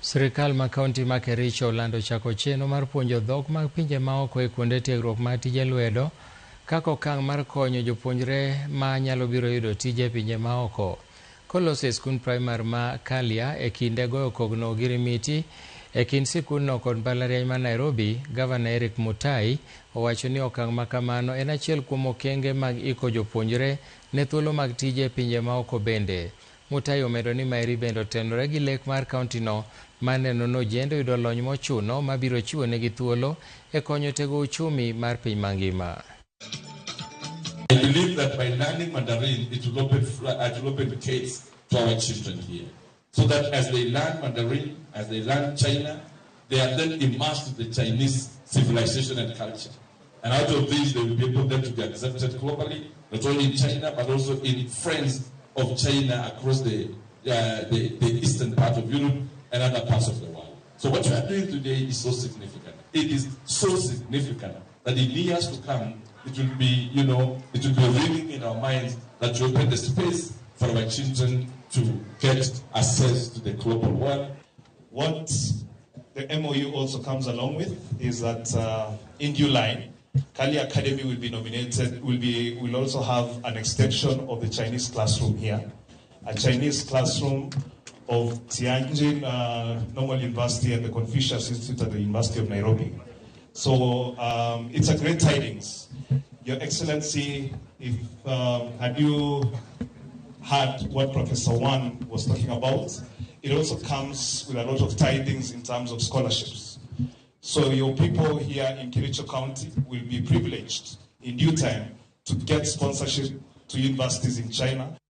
Sirkal ma kaunti ma Kericho olando chako chenro mar puonjo dhok mag pinje maoko e kuonde tiegruok mag tije lwedo kaka okang' mar konyo jopuonjre ma nyalo biro yudo tije e pinje maoko. Koloso e skund primar ma Kalia e kinde goyo kogno ogirimiti e kind sikundno kod mbalariany ma Nairobi, Gavana Eric Mutai owacho ni okang' ma kamano en achiel kuom okenge mag iko jopuonjre ne thuolo mag tije e pinje maoko bende. Mutai omedo ni maeri bende otenore gi lek mar kauntino mar neno ni ojende oyudo lony mochuno mabiro chiwo negi thuolo e konyo tego uchumi mar piny mangima. I believe that by learning Mandarin, it will open gates to our children here. So that as they learn Mandarin, as they learn China, they are then immersed in the Chinese civilization and culture. And out of this, they will be able then to be accepted globally, not only in China, but also in friends of China across the eastern part of Europe and other parts of the world. So what we are doing today is so significant. It is so significant that in years to come, it will be ringing in our minds that we open the space for our children to get access to the global world. What the MOU also comes along with is that in due line, Kali Academy will be nominated, will also have an extension of the Chinese classroom here, a Chinese classroom of Tianjin Normal University and the Confucius Institute at the University of Nairobi. So it's a great tidings. Your Excellency, if had you heard what Professor Wan was talking about, it also comes with a lot of tidings in terms of scholarships. So your people here in Kericho County will be privileged in due time to get sponsorship to universities in China.